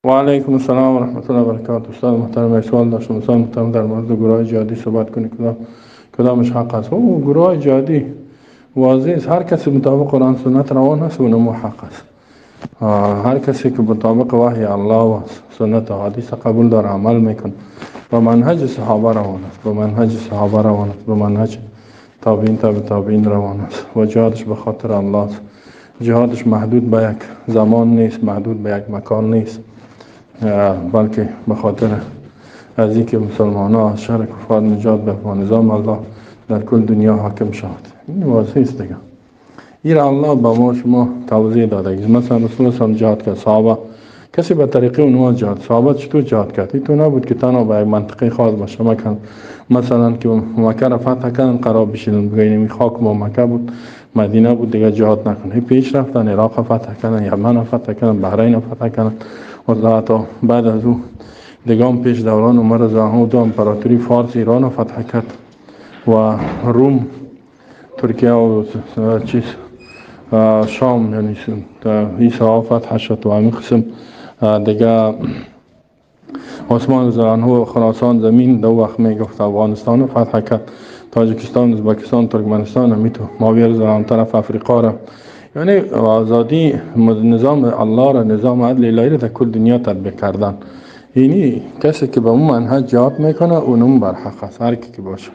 و علیکم السلام و رحمت الله و برکاته. استاد محترم، یک سوال داشتم. استاد محترم، در مورد گروه جهادی صحبت کنید، کدامش حق است؟ او گروه جهادی واضح است. هر کسی مطابق قرآن سنت روان است، اونمو حق است. هر کسی که مطابق وحی الله و سنت و حدیث قبول داره، عمل میکنه، با منهج صحابه روان است، با منهج صحابه روان است، با منهج تابعین، تابع تابعین روان است و جهادش به خاطر الله است. جهادش محدود به یک زمان نیست، محدود به یک مکان نیست، بلکه به خاطر از اینکه مسلمان ها از شر کفار نجات به و نظام الله در کل دنیا حاکم شود. این واضح است دیگه. این الله به ما شما توضیح داده. مثلا رسول الله جهاد کرد، صحابه کسی به طریقه اونها جهاد، صحابه چطور جهاد کرد؟ این تو نبود که تنها به یک منطقه خاص باشه. مکن مثلا که مکه را فتح کردن، قرار بشینن بگن خاک ما مکه بود، مدینه بود، دیگه جهاد نکنه. پیش رفتن، عراق فتح کردن، یمن فتح کردن، بحرین فتح کردن و حتی بعد از او دیگه هم پیش دوران عمر رضی الله عنه امپراتوری فارس ایران فتح کرد و روم، ترکیه و چیز شام، یعنی این فتح شد و همین قسم دیگه عثمان رضی الله عنه خراسان زمین دو وقت میگفت افغانستان فتح کرد، تاجیکستان، ازبکستان، ترکمنستان، همیتو معاویه رضی الله عنه طرف افریقا را، یعنی آزادی نظام الله را، نظام عدل الهی را در کل دنیا تطبیق کردن. یعنی کسی که به اون منهج جهاد میکنه، اونم بر حق است، هر کی که باشه.